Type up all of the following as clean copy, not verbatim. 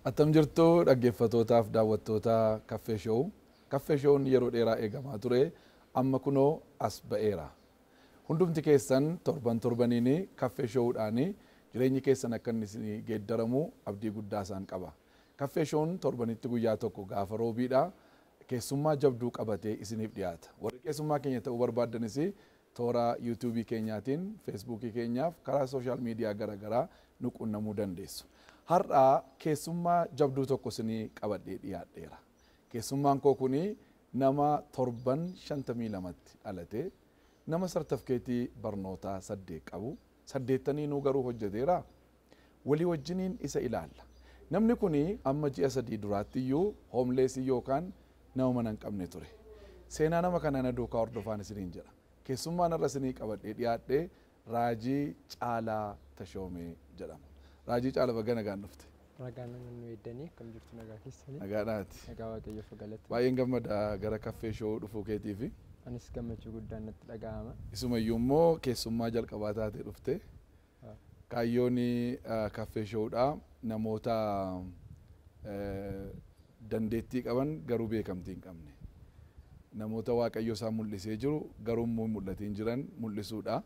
Attam jirtu dhaggeeffattootaaf daawwattoota Caffee Show. Caffee Shown yeroo dheeraa eegamaa ture amma kunoo as ba'eera. Hundumti keessan torban torbaniin Caffee Showdhaan jireenyi keessan akka inni isinii geeddaramu abdii guddaa isaan qaba. Caffee Shown torbanitti guyyaa tokko gaafa roobiidha. Keessummaa jabduu qabatee isiniif dhiyaata. Warri keessummaa keenya ta'uu barbaaddanis toora yuutuubii keenyaatiin, feesbuukii keenyaaf karaa social media garaagaraa nu qunnamuu dandeessu. Har'a keessummaa jabduu tokko isinii qabadhee dhiyaadheera. Keessummaan koo kuni nama torban 52tti dhalate, nama sartifikeetii barnootaa 8 qabu, 8 garuu hojjeteera. Walii wajjiniin isa ilaalla. Namni kuni amma ji'a 3 duraatti iyyuu homeless yookaan nama mana hin qabne ture. Seenaa nama kanaa na duukaa hordofaan isiniin jedha. Keessummaan har'a isinii qabadhee dhiyaadhee Raajii Caalaa Tashoomee jedhama. Raajii Caalaa, baga nagaan dhufte. Ragaa nama nu eeddanii, akkam jirtu, nagaa keessanii? Nagaadhaati. Nagaa, Waaqayyoof galata. Baay'een gammada gara Caffee Show dhufuu keetiifi. Anis gammachuu guddaan natti dhaga'ama. Isumayyuu immoo keessummaa jalqabaa taatee dhufte. Kaayyoon Caffee Showdhaa namoota dandeettii qaban garuu beekamtii hin qabne. Namoota Waaqayyo isaan mul'isee jiru garuu immoo hin mul'atiin jiran mul'isuudha.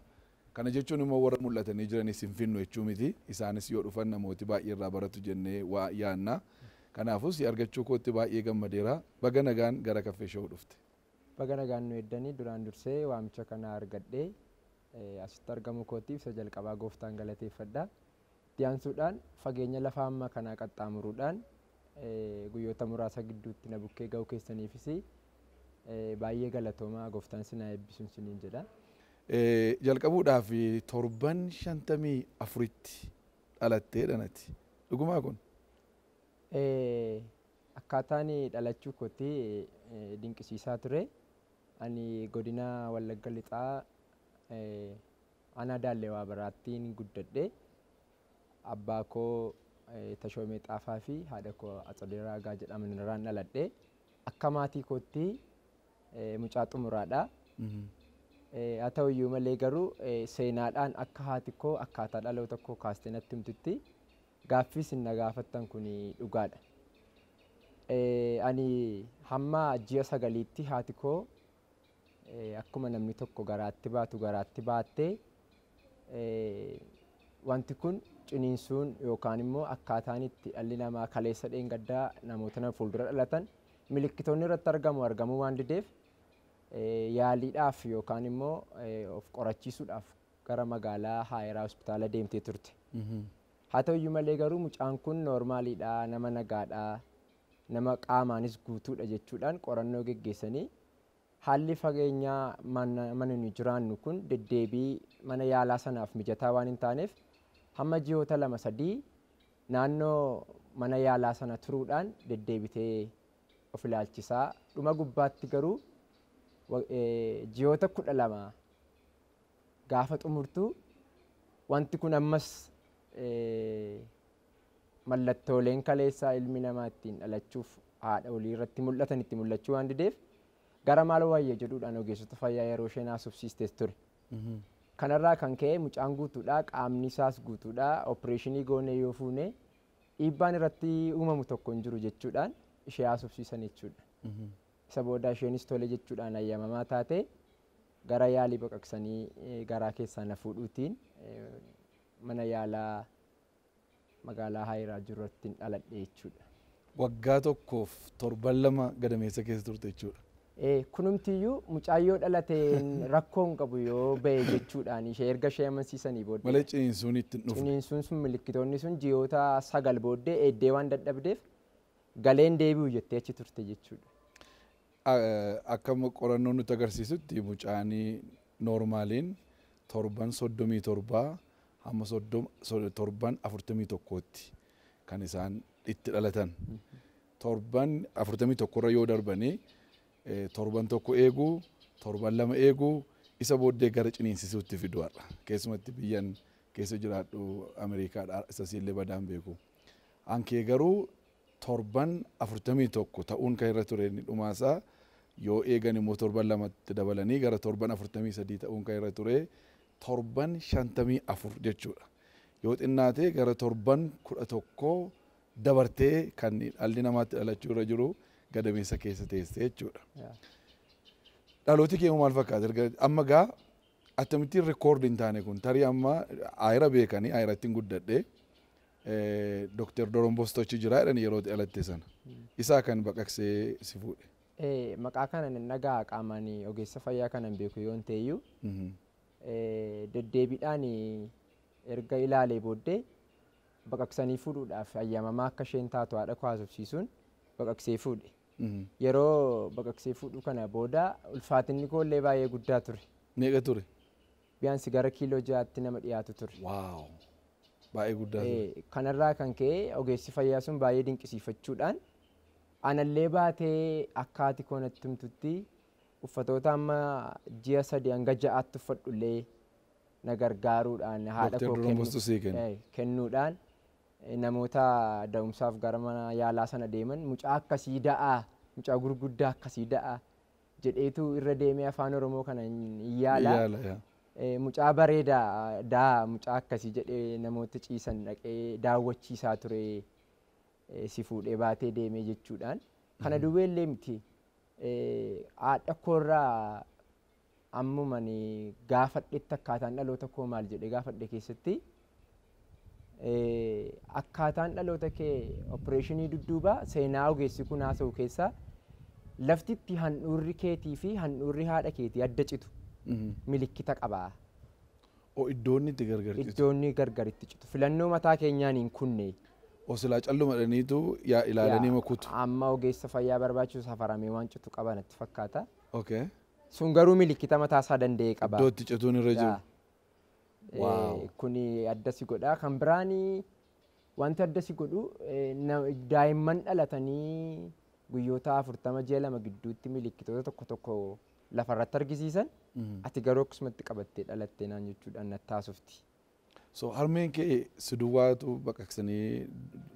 Kana jechuun immoo warra mul'atanii jiranis hin finnu jechuu miti. Isaanis yoo dhufan namooti baay'ee irraa baratu jennee waa yaanna. Kanaafus si argachuu kootti baay'ee gammadeera. Baga nagaan gara Caffee Show dhufte. Baga nagaan nu eeddanii. Duraan dursee waamicha kana argadhee asitti argamu kootiif isa jalqabaa gooftaan galateeffadha. Itti aansuudhaan fageenya lafa amma kanaa qaxxaamuruudhaan guyyoota muraasa gidduutti na bukkee ga'uu keessaniifis baay'ee galatoomaa, gooftaan sinaa eebbisuun siniin jedha. Jalqabuudhaaf torban 54tti dhalattee dhanati. Dhugumaa kun? Akkaataan dhalachuu kootii dinqisiisaa ture. Ani godina Wallagga Lixaa, aanaa Daallee Waabaraattiin guddadhe. Abbaa koo Tashoomee Xaafaa fi haadha koo Atsadee Raagaa jedhaman irraan dhaladhe. Akka maatii kootti mucaa xumuraadha. Haa ta'u iyyuu malee garuu seenaadhaan akka haati koo akkaataa dhaloota koo kaastee natti himtutti gaaffii isin na gaafattan kun dhugaadha. Ani hamma ji'a 9tti haati koo akkuma namni tokko garaatti baatu garaatti baattee, wanti kun ciniinsuun yookaan immoo akkaataan itti dhalli namaa kaleessa dheengaddaa namoota na fuuldura dhalatan milikkitoonni irratti argamu argamuu waan dideef, yaaliidhaaf yookaan immoo of qorachiisuudhaaf gara magaalaa Haayiraa hospitaala deemtee turte. Haa ta'u iyyuu malee garuu mucaan kun normaliidha, nama nagaadha, nama qaamaanis guutuudha jechuudhaan qorannoo geggeessanii, haalli fageenyaa mana nu jiraannu kun deddeebii mana yaalaa sanaaf mijataa waan hin taaneef, hamma ji'oota 2-3 naannoo mana yaalaa sana turuudhaan deddeebitee of ilaalchisaa, dhuma gubbaatti garuu ji'oota 12 gaafa xumurtu wanti kun ammas mallattooleen kaleessaa ilmi namaa ittiin dhalachuuf haadha olii irratti mul'atan itti mul'achuu waan dideef, gara maal wayya jedhuudhaan ogeessota fayyaa yeroo isheen haasofsiistes ture. Kanarraa kan ka'e mucaan guutuudha, qaamni isaas guutuudha, opereeshinii goonee yoo fuune dhiibbaan irratti uumamu tokko hin jiru jechuudhaan ishee haasofsiisan jechuudha. Isa booda isheenis tole jechuudhaan ayyamamaa taate gara yaalii baqaqsanii garaa keessaa na fuudhuutiin mana yaalaa magaalaa Haayiraa jirutti dhaladhe jechuudha. Waggaa tokkoof torban 2 gadameessa keessa turte jechuudha. Kunumtiyyuu mucaayyoo dhalateen rakkoo hin qabu yoo ba'e jechuudhaan ishee erga ishee amansiisanii booddee. Malee ciniinsuun itti hin dhufne. Ciniinsuun sun, milikkitoonni sun ji'oota 9 booddee eeddee waan dadhabdeef galeen deebi'u jettee achi turte jechuudha. Akka qorannoon nutti agarsiisutti mucaanii normaliin torban 37 hamma torban 41tti kan isaan itti dhalatan. Torban 41rra yoo darbanii torban 1 eeguu, torban 2 eeguu, isa booddee gara ciniinsisuutti fidu har'a. Keessumatti biyyan keessa jiraadhu Ameerikaadha, isa siillee badaan beeku. Ankee garuu torban 41 ta'uun kan irra ture inni dhumaasaa, yoo eegan immoo torban 2tti dabalanii gara torban 43 ta'uun kan irra ture torban 54 jechuudha. Yoo xinnaate gara torban 11 dabartee kan dhalli namaatti dhalachuu irra jiru gadameessa keessa teessee jechuudha. Dhalooti kee maal fakkaata? Amma gaa akkamittiin rekoordi hin taane kun tarii amma ayira beekanii ayiratti hin guddadhe Dooktar Doronbostochi jira jedhan yeroo dhalatte sana. Isaa kan baqaqsee si fuudhe. Maqaa kana nan dhagaa qaamaan ogeessa fayyaa kanan beeku yoon ta'eyyuu deddeebiidhaan erga ilaalee booddee baqaqsanii fuudhuudhaaf ayyamamaa akka isheen taatu haadha koo haasofsiisuun baqaqsee fuudhe. Yeroo baqaqsee fuudhu kana booda ulfaatinni koo illee baay'ee guddaa ture. Meeqa ture? Biyyaansi gara kiiloo 6tti nama dhiyaatu ture. Waaw! Baay'ee guddaa ture. Kanarraa kan ka'e ogeessi fayyaa sun baay'ee dinqisiifachuudhaan anallee baatee akka haati koo natti himtutti uffatoota amma ji'a 3 hanga 6tti uffadhullee na gargaaruudhaan haadha koo kennuudhaan namoota da'umsaaf gara mana yaalaa sana deeman mucaa akkasii da'aa mucaa gurguddaa akkasii da'aa jedheetu irra deemee afaan Oromoo kana hin yaala. Mucaa bareedaa da'aa mucaa akkasii jedhee namoota ciisan dhaqee daawwachiisaa ture si fuudhee baatee deemee jechuudhaan. Kana duwweellee miti haadha koorraa ammuman gaafadhetti akkaataan dhaloota koo maal jedhee gaafadhe keessatti akkaataan dhaloota kee opereeshinii dudduubaa seenaa ogeessi kun haasa'u keessaa laftitti handhuurri keetii fi handhuurri haadha keetii adda citu milikkita qabaa. Iddoonni itti gargar citu. Iddoonni gargar itti citu. Filannoo mataa keenyaan hin kunne. Osilaa calluma dhaniitu ilaalanii makutu. Amma ogeessa fayyaa barbaachisu safaramee waan citu qaba natti fakkaata. Okay. Sun garuu milikkita mataa isaa danda'e qaba. Iddoo itti cituun irra jiru. Kuni adda si godha. Kan biraani wanti adda si godhu daa'imman dhalatanii guyyoota 40 ji'a 2 gidduutti milikkitoota tokko tokko lafarratti argisiisan ati garuu akkasumatti qabattee dhalattee naan jechuudhaan natti haasofti. So harmeen kee si duwwaatu baqaqsanii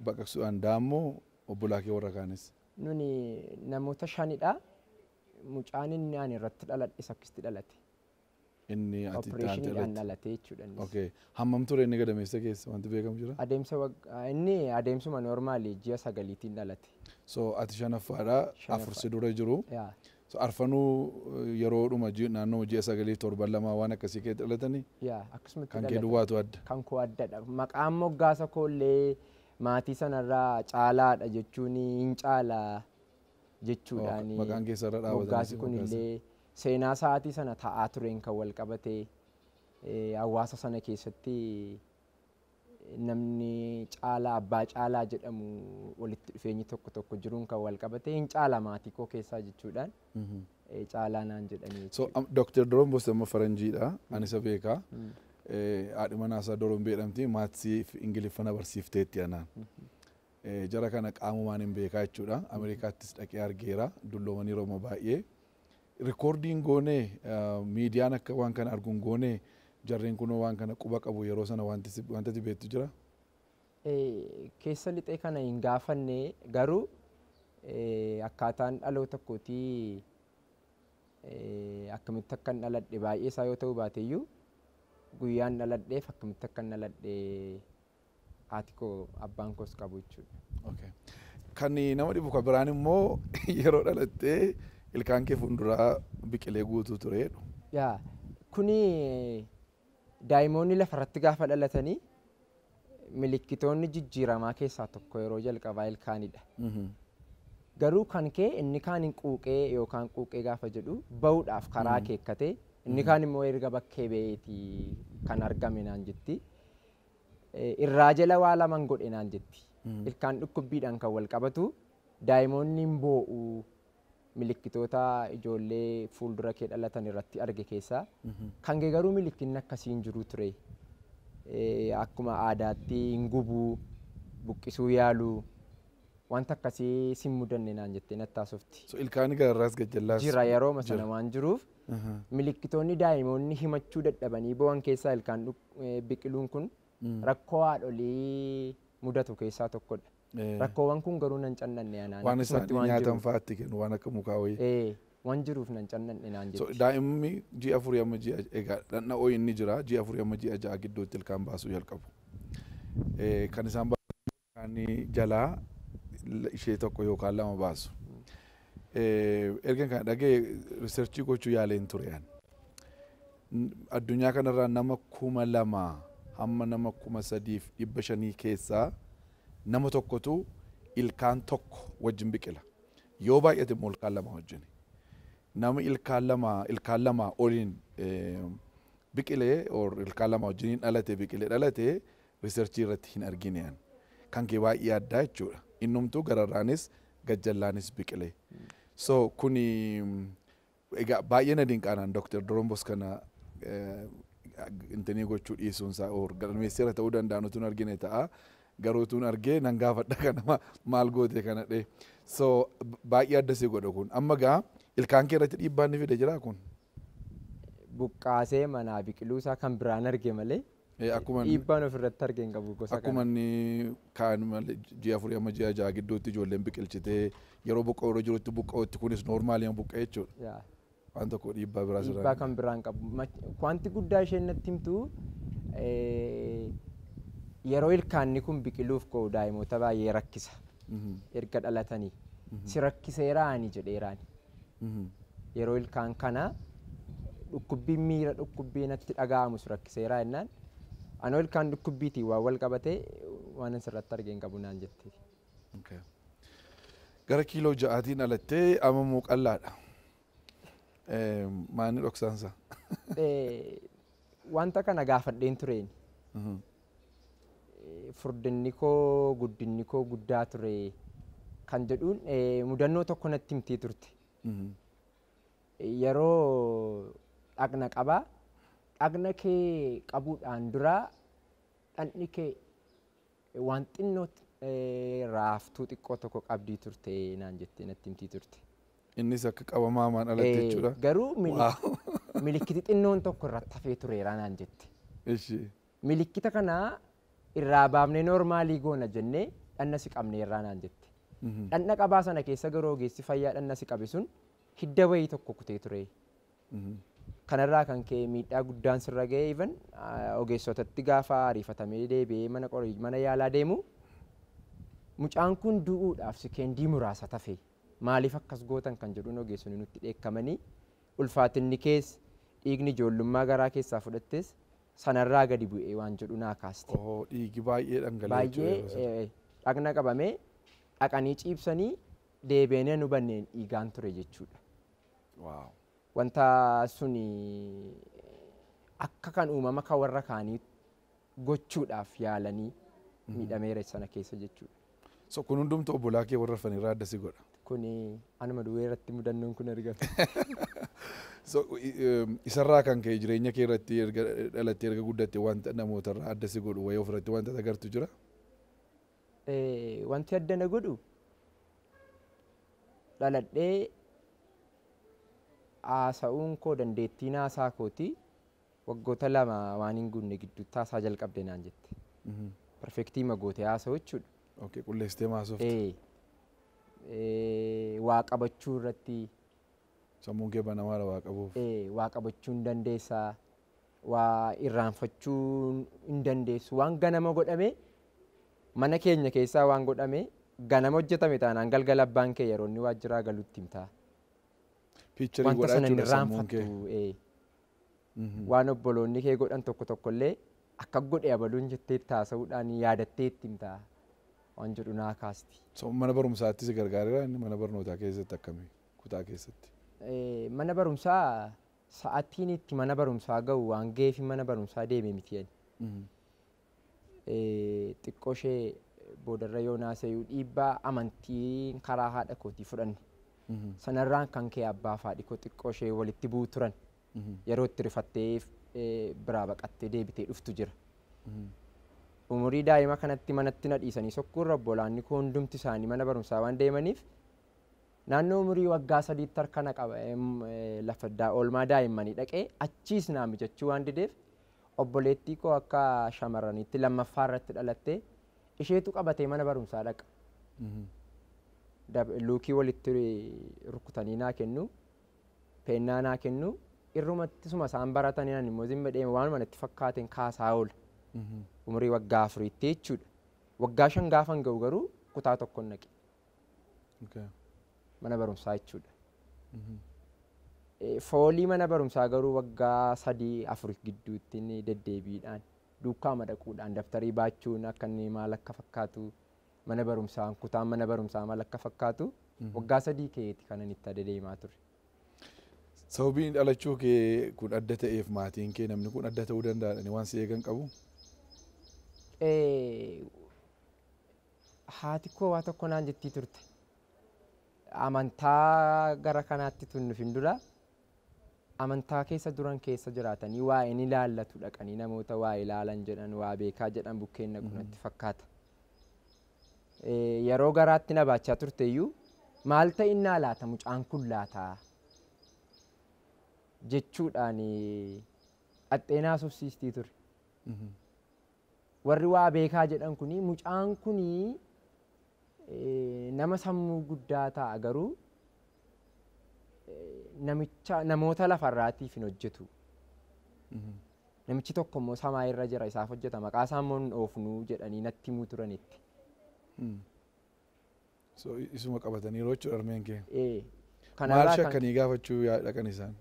baqaqsuudhaan daammoo obbolaa kee warra kaanis? Nuni namoota 5dha. Mucaan inni ani irratti dhaladhes akkasitti dhalate. Inni ati opereeshiniidhaan dhalate jechuudha. Okay. Hammam ture inni gadameessa keessa wanti beekamu jira? Adeemsa inni adeemsuma noormaali ji'a 9tiin dhalate. So ati 5ffaadha 4 si dura jiru. So arfanuu yeroodhuma naannoo ji'a 9 torban 2 waan akkasii keessa dhalatanii? Akkasumatti kan kee duwwaatu adda. Kan koo addadha. Maqaan moggaasa koollee maatii sanarraa caalaadha jechuun hin caalaa jechuudhaan. Maqaan keessarra dhaabatanii. Moggaasi kunillee seenaa sa'aatii sana taa'aa tureen kan wal qabatee hawaasa sana keessatti namni caalaa abbaa caalaa jedhamu walitti dhufeenyi tokko tokko jiruun kan wal qabatee hin caala maatii koo keessaa jechuudhaan caalaa naan jedhanii. So Dr. Doronbost amma faranjiidha. Ani isa beekaa. Haadhi manaa isaa Dorombee jedhamti. Maatsii fi Ingiliffa na barsiifteetti anaan. Jara kana qaamumaan hin beekaa jechuudha. Ameerikaattis dhaqee argeera. Dulloomanii Rooma baay'ee. Rikoordiin goonee miidiyaan akka waan kana arguun goonee jarreen kunoo waan kana quba qabu yeroo sana wanta ati beektu jira? Keessa lixee kana hin gaafanne garuu akkaataan dhaloota kootii akkamitti akkan dhaladhe baay'ee isaa yoo ta'u baateyyuu guyyaan dhaladheef akkamitti akkan dhaladhe haati koo abbaan koos qabu jechuudha. Kan nama dhibu kan biraan immoo yeroo dhalattee ilkaan kee fuulduraa biqilee guutuu ture jedhu. Kuni daa'imoonni lafarratti gaafa dhalatanii milikkitoonni jijjiiramaa keessaa tokko yeroo jalqabaa ilkaanidha. Garuu kan kee inni kaan hin quuqee yookaan quuqee gaafa jedhu bahuudhaaf karaa keekkatee inni kaan immoo erga bakkee ba'eeti kan argame naan jetti. Irraa jala waa lamaan godhe naan jetti. Ilkaan dhukkubbiidhaan kan wal qabatu daa'imoonni hin boo'u milikkitoota ijoollee fuuldura kee dhalatan irratti arge keessaa kan kee garuu milikkinni akkasii hin jiru ture. Akkuma aadaatti hin gubuu, buqqisuu yaaluu wanta akkasii sin mudanne naan jettee natti haasofti. So ilkaan gararraas gajjallaas jira yeroo sana waan jiruuf milikkitoonni daa'imoonni himachuu dadhabanii bo'an keessaa ilkaan biqiluun kun rakkoo haadholii mudatu keessaa tokkodha. Rakkoowwan kun garuu nan cannanne anaan. Waan isaan nyaatan fa'aatti kennu waan akka mukaa wayii. Waan jiruuf nan cannanne naan jetti. Daa'imni ji'a 4 amma ji'a egaa dhandha'oo inni jira ji'a 4 amma ji'a 6 gidduutti ilkaan baasuu jalqabu. Kan isaan Ilkaan jalaa ishee tokko yookaan lama baasu. Erga kana dhagee research gochuu yaaleen ture ani. Addunyaa kanarraa nama 2000 hamma nama 3500 keessaa nama tokkotu ilkaan tokko wajjin biqila. Yoo baay'ate immoo ilkaan lama wajjin. Nama ilkaan lama oliin biqilee or ilkaan lama wajjiniin dhalate biqilee dhalate researchii irratti hin argine ani. Kan kee baay'ee addaa jechuudha. Innumtuu gararraanis gajjallaanis biqilee. So kuni egaa baay'ee na dinqaanaan Dr. Dorombos kana intinii gochuu dhiisuun isaa or galmeesseera ta'uu danda'an utuun argine ta'a. Garuu utuun argee nan gaafadha kana maal goote kana dhee. So baay'ee adda si godha kun. Amma gaa ilkaan kee irratti dhiibbaa inni fide jiraa kun? Buqqaasee manaa biqiluu isaa kan biraan arge malee dhiibbaan ofirratti arge hin qabu gosa kana. Akkuma inni kaan malee ji'a 4 amma ji'a 6 gidduutti ijoolleen biqilchitee yeroo buqqa'u yeroo jirutti buqqa'utti kunis noormaaliin buqqa'e jechuudha. Waan tokko dhiibbaa biraa sirraa. Dhiibbaa kan biraan qabu. Wanti guddaa isheen natti himtu yeroo ilkaanni kun biqiluuf ka'u daa'imoota baay'ee rakkisa. Erga dhalatanii. Si rakkiseeraani jedheeraani. Yeroo ilkaan kana dhukkubbiin miira dhukkubbii natti dhaga'amu si rakkiseeraa jennaan anoo ilkaan dhukkubbiitiin waan wal qabatee waan asirratti argee hin qabu naan jette. Gara kiiloo 6tiin dhalattee amma immoo qal'aadha. Maanni dhoksaansa? Wanta kana gaafadheen tureen. Furdinni koo guddinni koo guddaa ture kan jedhuun mudannoo tokko natti himtee turte. Yeroo dhaqna qabaa dhaqna kee qabuudhaan dura dhaqni kee waan xinnoo raaftuu xiqqoo tokko qabdii turte naan jettee natti himtii turte. Innis akka qabamaa maan alatti jechuudha. Garuu milikkiti xinnoon tokko irratti hafee tureera naan jette. Milikkita kana irraa baafnee noormaalii goona jennee dhanna si qabne irraa naan jette. Dhanna qabaa sana keessa garuu ogeessi fayyaa dhanna si qabe sun hidda wayii tokko kutee ture. Kanarraa kan ka'e miidhaa guddaan sirra ga'e even ogeessotatti gaafa ariifatamee deebi'ee mana yaalaa deemu mucaan kun du'uudhaaf sekeendii muraasa tafe maaliif akkas gootan kan jedhuun ogeessonni nutti dheekkamanii ulfaatinni kees dhiigni ijoollummaa garaa keessaa fudhattes sanarraa gadi bu'ee waan jedhu naa kaaste. Dhiigi baay'ee dhangala'ee Baay'ee dhaqna qabamee dhaqanii ciibsanii deebi'anii nu banneen dhiigaan ture jechuudha. Wanta suni akka kan uumama kan warra kaanii gochuudhaaf yaalanii miidhameera sana keessa jechuudha. So kun hundumtuu obbolaa kee warra hafan irraa adda si godha. Kuni anuma duwwee irratti mudannoon kun argame. So isarraa kan ka'e jireenya kee irratti erga dhalattee erga guddatte wanta namootarraa adda si godhu wayii ofirratti wanta agartu jira? Wanti adda na godhu dhaladhee haasa'uun koo dandeettiin haasaa kooti waggoota 2 waan hin guunne gidduutti haasaa jalqabde naan jette. Perfektii magootee haasa'u jechuudha. Okay, qulleessitee haasofte. Waa qabachuu irratti. Sammuun kee banamaadha waa qabuuf. Waa qabachuu hin dandeessaa, waa irraanfachuu hin dandeessu. Waan ganama godhame mana keenya keessaa waan godhame ganama hojjetame taanaan galgala abbaan kee yeroo inni waajjiraa galutti himtaa. Piicharii Wanta sana hin godhaa jechuudha sammuun kee. irraanfattu. Waan obboloonni kee godhan tokko tokkollee akka godhe abaluun jettee haasa'uudhaan yaadattee itti himtaa waan jedhu naa kaasti. So mana barumsaatti si gargaareera inni mana barnootaa keessatti akkamii kutaa keessatti? Mana barumsaa sa'aatiin itti mana barumsaa ga'u waan ga'eef mana barumsaa deeme miti ani. Xiqqoo ishee boodarra yoo naasayuu dhiibbaa amantiin karaa haadha kootii fudhanne. Sanarraan kan ka'e abbaa fi haadhi koo xiqqoo ishee walitti bu'u turan. Yeroo itti rifattee biraa baqattee deebitee dhuftu jira. Umurii daa'ima kanatti manatti na dhiisanii sokkuurra obbolaanni koo hundumti isaanii mana barumsaa waan deemaniif naannoo umurii waggaa 3tti harka na qaba lafa oolmaa daa'immanii dhaqee achiis naa mijachuu waan dideef obboleettii koo akka shamarraniitti lammaffaa irratti dhalattee isheetu qabatee mana barumsaa dhaqa. Luukii walitti rukutanii naa kennu, peennaa naa kennu, irrumatti suma isaan baratanii ani immoo zimma deema waanuma natti fakkaateen kaasaa oola. Umurii waggaa 4tti jechuudha. Waggaa 5 gaafan ga'u garuu kutaa tokkoon naqe. Mana barumsaa jechuudha. Foolii mana barumsaa garuu waggaa 3-4 gidduutti inni deddeebiidhaan duukaa madaquudhaan daftarii baachuun akka inni maal akka fakkaatu mana barumsaa kutaan mana barumsaa maal akka fakkaatu waggaa 3 keeti kan inni itti adeemaa ture. Sababiin dhalachuu kee kun adda ta'eef maatiin kee namni kun adda ta'uu danda'an waan si eegan qabu? Haati koo waa tokko naan jettii turte. Amantaa gara kanaatti tun nufin dura amantaa keessa duran keessa jiraatanii waa inni ilaallatu dhaqanii namoota waa ilaalan jedhan waa beekaa jedhan bukkeen naqu natti fakkaata. Yeroo garaatti na baachaa turte iyyuu maal ta'innaa laata mucaan kun laataa jechuudhaan axxeenaa subsiistii ture. Warri waa beekaa jedhan kuni mucaan kuni nama sammuu guddaa ta'a garuu namicha namoota lafarraatiif hin hojjetu. Namichi tokko immoo samaa irra jira isaaf hojjeta maqaa isaa immoo hin oofnuu jedhanii natti himuu turanitti. So isuma qabatanii yeroo jechuudha harmeen kee. Maal shakkanii gaafachuu dhaqan isaan?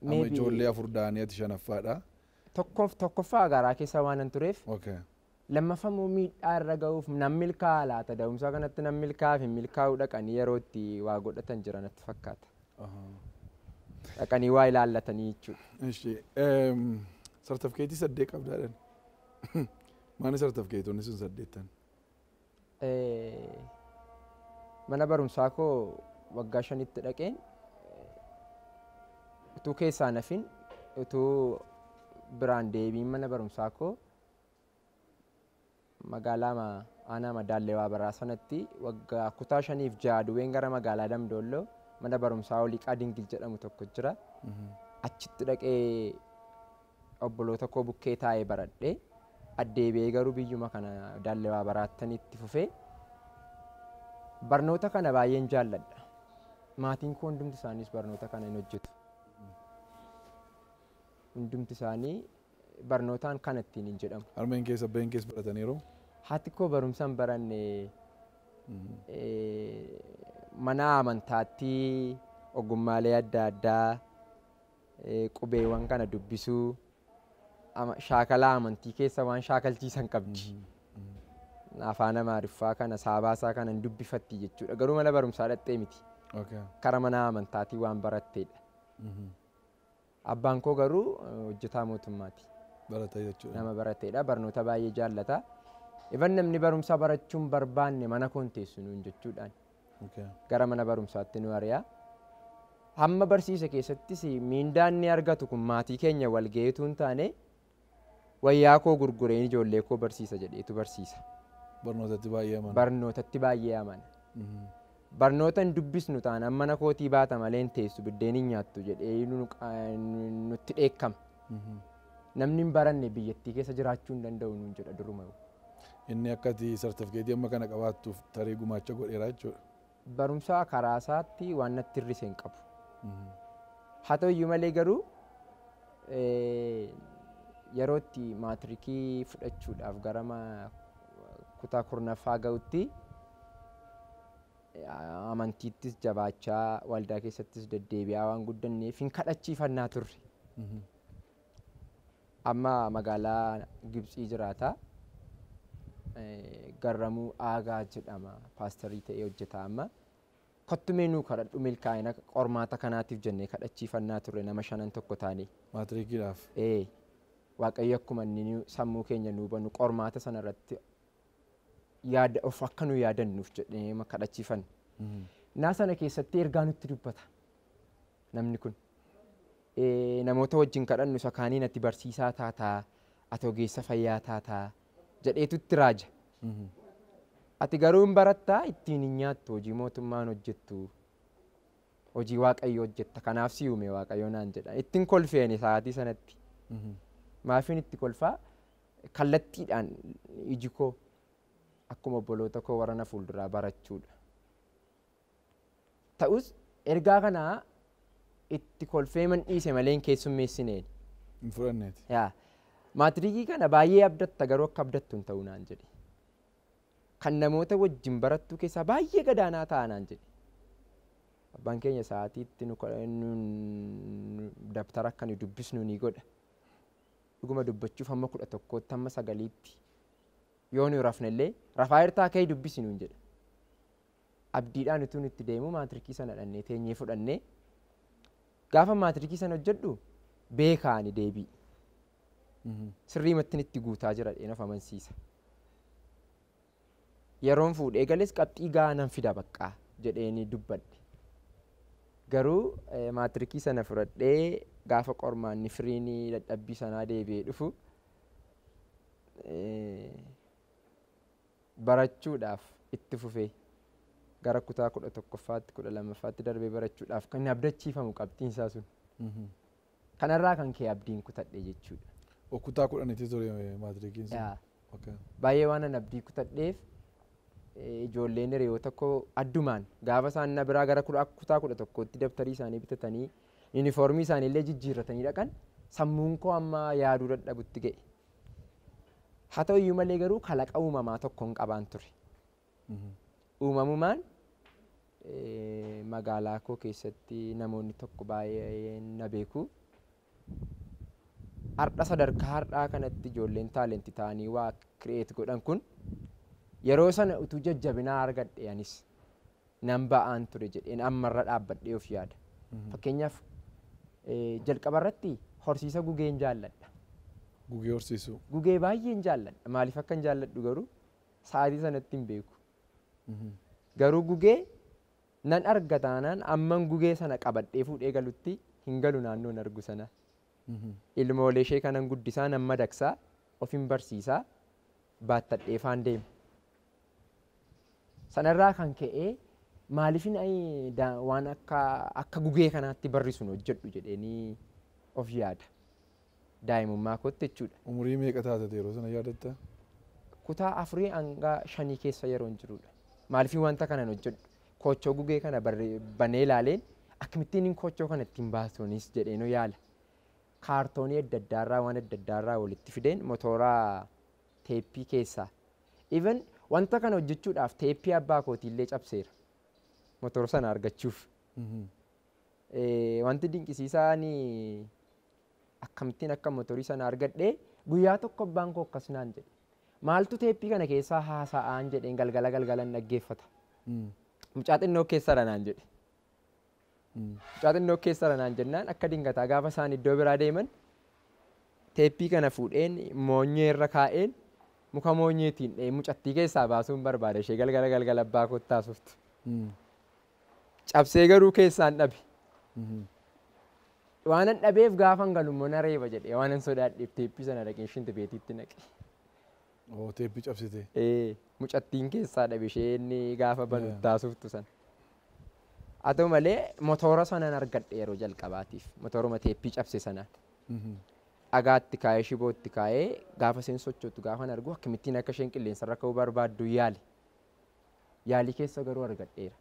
Amma ijoollee 4 da'anii ati 5ffaadha. Tokkoffaa garaa keessa waan hin tureef. Lammaffaa immoo miidhaa irra ga'uuf nam milkaa'aa laata da'umsa kanatti nam milkaa'aaf hin milkaa'uu dhaqanii yeroo itti waa godhatan jira natti fakkaata. Dhaqanii waa ilaallatanii jechuudha. Sartifikeetii 8 qabdaadhaan. Maali sartifikeetonni sun 8? Mana barumsaa koo waggaa 5tti dhaqeen utuu keessaa nafin utuu biraan deebiin mana barumsaa koo magaalaa aanaa Madaallee Baraa sanatti waggaa kutaa 5 fi 6 duwween gara magaalaa Damdoolloo mana barumsaa Oliiqaa Dingil jedhamu tokko jira. Achitti dhaqee obboloota koo bukkee taa'ee baradhee addeebi'ee garuu biyyuma kana Daallee Baraattan itti fufee barnoota kana baay'een jaalladha. Maatiin koo hundumti isaaniis barnoota kana hin hojjetu. Hundumti isaanii barnootaan kan ittiin hin jedhamu. Harmeen keessa abbeen keessa barataniiru? Haati koo barumsa hin baranne mana amantaatti ogummaalee adda addaa qubeewwan kana dubbisuu shaakala amantii keessa waan shaakalchiisan qabdi. Afaan Amaariffaa kana saabaasaa kana hin dubbifatti jechuudha. Garuu mana barumsaa dhaqxee miti. Kara mana amantaatii waan baratteedha. Abbaan koo garuu hojjetaa mootummaati. Baratee jechuudha. Nama barateedha. Barnoota baay'ee jaallata. Ifan namni barumsa barachuun barbaanne mana koon teessu nuun jechuudhaan. Gara mana barumsaatti nu ari'a. Hamma barsiisa keessattis miindaan inni argatu kun maatii keenya wal ga'eetu hin taane wayyaa koo gurgureen ijoollee koo barsiisa jedheetu barsiisa. Barnootatti baay'ee amana. Barnootatti baay'ee amana. Barnoota hin dubbisnu taanaan mana kootii baata malee hin teessu biddeen hin nyaattu jedhee nutti dheekkama. Namni hin baranne biyyattii keessa jiraachuu hin danda'u nuun jedha duruma. Inni akka ati sartifikeetii amma kana qabaattuuf tarii gumaacha godheera jechuudha. Barumsa karaa isaatti waan natti hir'ise hin qabu. Haa ta'u iyyuu malee garuu yeroo itti maatirikii fudhachuudhaaf gara kutaa 10ffaa ga'utti amantiittis jabaachaa waldaa keessattis deddeebi'aa waan guddanneef hin kadhachiifannaa turre. Amma magaalaa Gibxii jiraata. Garramuu Aagaa jedhama paasterii ta'ee hojjeta amma. Kottumee nuu kadhadhu milkaa'ina qormaata kanaatiif jennee kadhachiifannaa turre nama 5 tokko taane. Maatirikiidhaaf. Waaqayyo akkuma inni sammuu keenya nuu banu qormaata sanarratti yaada of akka nu yaadannuuf jedhee kadhachiifanne. Naa sana keessatti ergaa nutti dubbata namni kun. Namoota wajjin kadhannu isa kaaniin ati barsiisaa taataa, ati ogeessa fayyaa taataa jedheetu itti raaja. Ati garuu hin barattaa ittiin hin nyaattu hojii mootummaan hojjettu hojii waaqayyoo hojjetta kanaaf si uume waaqayyoo naan jedha. Ittiin kolfeeni sa'aatii sanatti. Maafiin itti kolfaa kallattiidhaan iji koo akkuma obboloota koo warra na fuulduraa barachuudha. Ta'us ergaa kanaa itti kolfee man dhiise malee hin keessummeessineen. Hin fudhanneeti. Yaa maatirikii kana baay'ee abdatta garuu akka abdattu hin ta'u naan jedhe. Kan namoota wajjin barattu keessaa baay'ee gadaanaa ta'a naan jedhe. Abbaan keenya sa'aatiitti nu dabtara akka nu dubbisnu ni godha. Dhuguma dubbachuuf hamma 11tti hamma 9tti yoo nu rafne illee rafaa jirtaa ka'ii dubbisi nuun jedha. Abdiidhaan utuu nutti deemu maatirikii sana dhannee teenyee fudhannee gaafa maatirikii sana hojjedhu beekaani deebii. Sirriimatti itti guutaa jira dheen of amansiisa. Yeroon fuudhee gales qabxii gahaa nan fida baqqaa jedheeni dubbadhe. Garuu maatirikii sana fudhadhee gaafa qormaanni firiin dadhabbii sanaa deebi'ee dhufu barachuudhaaf itti fufee gara kutaa 11ffaatti 12ffaatti darbee barachuudhaaf kan abdachiifamu qabxiin isaa sun. Kanarraa kan ka'e abdiin kutadhe jechuudha. Kutaa 10tti ture maatirikiin sun? Baay'ee waan an abdii kutadheef ijoolleen hiriyoota koo addumaan gaafa isaan na biraa gara kutaa 11tti dabtarii isaanii bitatanii yuunifoormii isaanii illee jijjiirratanii dhaqan sammuun koo amma yaaduu dadhabutti ga'e. Haa ta'u iyyuu malee garuu kalaqa uumamaa tokkoon qabaan ture. Uumamumaan magaalaa koo keessatti namoonni tokko baay'ee na beeku. Har'a sadarkaa har'aa kanatti ijoolleen taalentii ta'anii waa kireet godhan kun yeroo sana utuu jajjabinaa argadhe anis nan ba'aan ture jedheen ammarra dhaabbadhee of yaada. Fakkeenyaaf jalqaba irratti horsiisa gugeen jaalladha. Gugee horsiisuu? Gugee baay'een jaalladha. Maaliif akka hin jaalladhu garuu sa'aatii sanatti hin beeku. Garuu gugee nan arga taanaan amman gugee sana qabadhee fuudhee galutti hin galu naannoon argu sana. Ilmoolee ishee kanan guddisaa nan madaqsaa of hin barsiisaa baattadhee faan deema. Sanarraa kan ka'e maaliifin waan akka gugee kanaatti barrisuun hojjedhu jedheenii of yaada. Daa'imummaa kootti jechuudha. Umurii meeqa taate yeroo sana yaadatta? Kutaa 4 hanga 5 keessa yeroon jirudha. Maaliifin wanta kanan hojjedhu? Koochoo gugee kana banee ilaaleen akkamittiin koochoo kana ittiin baasuunis jedheenuu yaala. Kaartoonii adda addaarraa waan adda addaarraa walitti fideen motoraa teeppii keessaa. Even wanta kana hojjechuudhaaf teeppii abbaa kootiillee cabseera. Motora sana argachuuf. Wanti dinqisiisaan akkamittiin akka motorii sana argadhee guyyaa tokko abbaan koo akkas naan jedhe. Maaltu teeppii kana keessaa haasa'aan jedheen galgala galgalan dhaggeeffata. Mucaa xinnoo keessara naan jedhe. Mucaa xinnoo keessara naan jennaan akka dingataa gaafa isaan iddoo biraa deeman teeppii kana fuudheen moonyee irra kaa'een muka moonyeetiin dhahee mucattii keessaa baasuun barbaada ishee galgala galgala abbaa kootti haasoftu. Cabsee garuu keessaan dhabe. Waan an dhabeef gaafan galu immoo na reeba jedhee waan an sodaadheef teeppii sana dhaqee shinti beetiitti naqe. Teeppii cabsite? Mucattiin keessaa dhabe isheen gaafa banu taasiftu sana. Haa ta'u malee motora sanan argadhe yeroo jalqabaatiif motoruma teeppii cabse sanaan. Dhagaatti kaa'ee shibootti kaa'ee gaafa isheen sochootu gaafan argu akkamittiin akka isheen qilleensarra ka'uu barbaaddu yaale. Yaalii keessa garuu argadheera.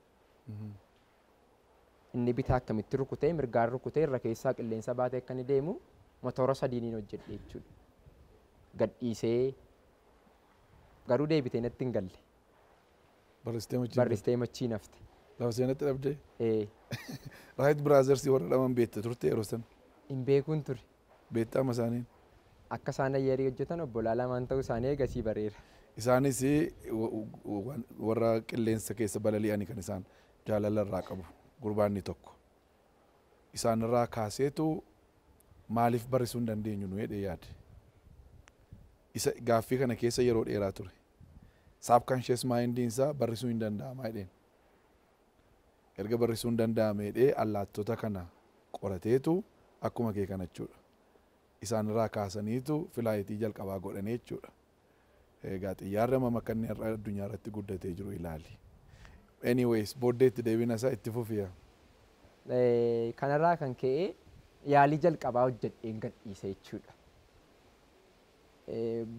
Inni bitaa akkamitti rukutee mirgaan rukutee irra keessaa qilleensa baatee akka inni deemu motora sadiiniin hojjedhe jechuudha. Gadhiisee garuu deebitee natti hin galle. Barristee machii nafte. Lafa seenatti dhabdee? Raayit Biraazarsii warra dhaman beekta turte yeroo sana? Hin beekuun ture. Beektaa amma isaaniin? Akka isaan ayyarii hojjetan obbolaa lamaan ta'uu isaanii eegasii bareera. Isaanis warra qilleensa keessa balali'anii kan isaan jaalala irraa qabu gurbaanni tokko. Isaan irraa kaaseetu maaliif barrisuu hin dandeenyu nu jedhee yaade. Isa gaaffii kana keessa yeroo dheeraa ture. Subconscious mindiin isaa barrisuu hin danda'ama jedheen. Erga barrisuu hin danda'ame jedhee allaattota kana qorateetu akkuma kee kana jechuudha. Isaan irraa kaasaniitu filaayitii jalqabaa godhanii jechuudha. Egaa xiyyaarri amma akka inni har'a addunyaa irratti guddatee jiru ilaali. Anyways, booddeetti deebina isaa itti fufiya. Kanarraa kan ka'e yaalii jalqabaa hojjedheen gadhiise jechuudha.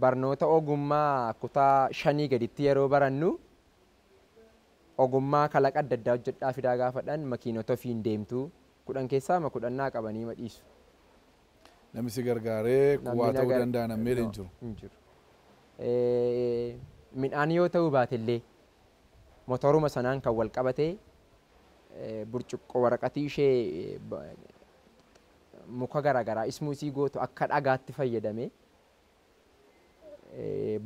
Barnoota ogummaa kutaa 5 gaditti yeroo barannu ogummaa kalaqa adda addaa hojjedhaa fidaa gaafadhaan makiinota ofiin deemtu 10 keessaa 10 naa qabanii madhiisu. Namni si gargaaree kuwaa ta'uu danda'a namni hin jiru. Hin jiru. Midhaan yoo ta'uu baatellee motoruma sanaan kan wal qabatee burcuqqoo waraqatii ishee muka garaagaraa ismuusii gootu akka dhagaatti fayyadamee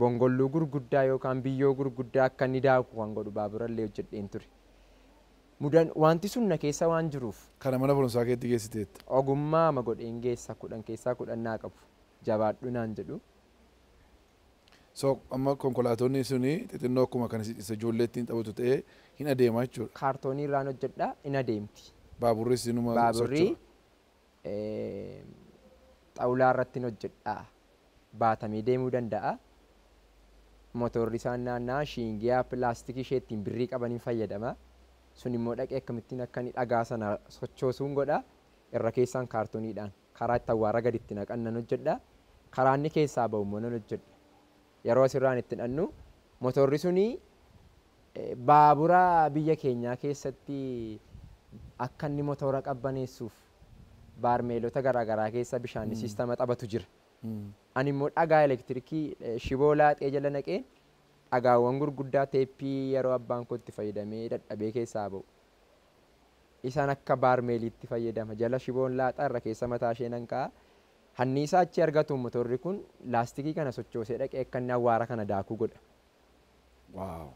bongolluu gurguddaa yookaan biyyoo gurguddaa akka inni daaku kan godhu baaburallee hojjedheen ture. Mudan wanti sun na keessa waan jiruuf. Kana mana barumsaa keetti geessiteetta? Ogummaa ma godheen geessa 10 keessaa 10 naa qabu. Jabaadhu naan jedhu. So amma konkolaatonni suni xixinnoo akkuma kan isa ijoollee ittiin taphatu ta'ee hin adeemaa jechuudha. Kaartoonii irraan hojjedha hin adeemti. Baaburris inuma Baaburri xawulaa irratti hin hojjedha. Baatamee deemuu danda'a. Motorri isaan naanna'aa shiingiyaa pilaastikii ishee ittiin birrii qabaniin fayyadama. Sun immoo dhaqee akkamittiin akka inni dhagaa sana sochoosuun godha. Irra keessaan kaartooniidhaan karaa itti awwaara gadi itti naqan nan hojjedha. Karaa inni keessaa ba'u immoo nan hojjedha. Yeroo asirraan itti dhannu motorri suni baabura biyya keenyaa keessatti akka inni motora qabbaneessuuf baarmeelota garaagaraa keessa bishaan siistama taphatu jira. Ani immoo dhagaa elektirikii shiboo laaxee jala naqee dhagaawwan gurguddaa teeppii yeroo abbaan koo itti fayyadamee dadhabee keessaa ba'u. Isaan akka baarmeeliitti fayyadama. Jala shiboon laaxaa irra keessa mataa ishee nan kaa'a. Hanniisaa achi argatu motorri kun laastikii kana sochoosee dhaqee akka inni awwaara kana daakuu godha. Waaw.